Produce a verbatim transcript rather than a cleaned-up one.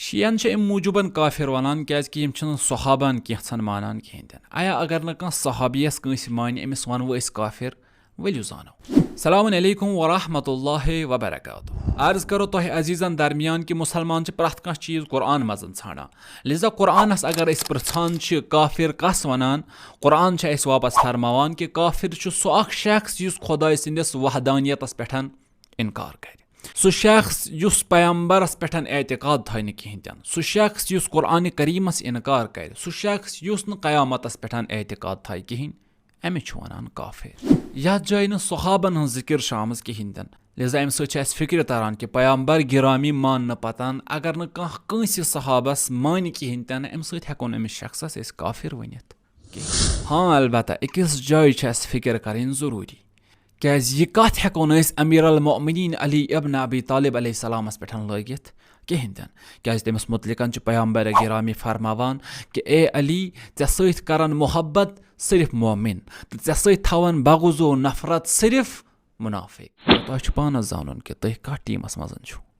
شیعن چھِ امہِ موٗجوٗبن کافر ونان، کیازِ کہِ یِم چھِنہٕ صحابن کینٛژھن مانان کِہینۍ تہِ نہٕ۔ آیا اگر نہٕ کانٛہہ صحابیس کٲنٛسہِ مانہِ، أمِس ونوٕ أسۍ کافر؟ ؤلِو زانو۔ السلام علیکم ورحمۃ اللہ وبرکاتہ۔ عرض کرو تۄہہِ عزیزن درمیان کہِ مسلمان چھِ پرٛٮ۪تھ کانٛہہ چیٖز قرآن منٛز ژھانڈان، لہذا قرآنس اگر أسۍ پرٛژھان چھِ کافر کس ونان، قرآن چھِ اَسہِ واپس فرماوان کہِ کافر چھُ سُہ اکھ شخص یُس خۄداے سٕنٛدِس وحدانیتس پٮ۪ٹھ انکار کرِ، سُہ شخص یُس پیغمبرس پٮ۪ٹھ اعتقاد تھاوِ نہٕ کِہینۍ تہِ نہٕ، سُہ شخص یُس قرآن کریٖمس انکار کرِ، سُہ شخص یُس نہٕ قیامتس پٮ۪ٹھ اعتقاد تھاوِ کِہینۍ، أمِس چھُ ونان کافر۔ یتھ جایہِ نہٕ صحابن ہٕنٛز ذکر چھِ آمٕژ کِہینۍ تہِ نہٕ، لہذا امہِ سۭتۍ چھِ اسہِ فکرِ تران کہِ پیغمبر گرامی ماننہٕ پتن اگر نہٕ کانٛہہ کٲنٛسہِ صحابس مانہِ کِہینۍ تہِ نہٕ، امہِ سۭتۍ ہٮ۪کو نہٕ أمِس شخصس أسۍ کافر ؤنِتھ۔ ہاں، البتہ أکِس جایہِ چھِ اَسہِ فِکر کَرٕنۍ ضروٗری، کیازِ یہِ کَتھ ہٮ۪کو نہٕ أسۍ امیر المؤمنین علی ابن ابی طالب علیہ السلامس پٮ۪ٹھ لٲگِتھ کِہینۍ تہِ نہٕ، کیازِ تٔمِس متعلقن چھُ پیغمبر گرامی فرماوان کہِ اے علی، ژےٚ سۭتۍ کرن محبت صرف مومن، تہٕ ژےٚ سۭتۍ تھاون بغض و نفرت صرف منافق۔ تۄہہِ چھُ پانس زانُن کہِ تُہۍ کتھ ٹیمس منٛز چھِو۔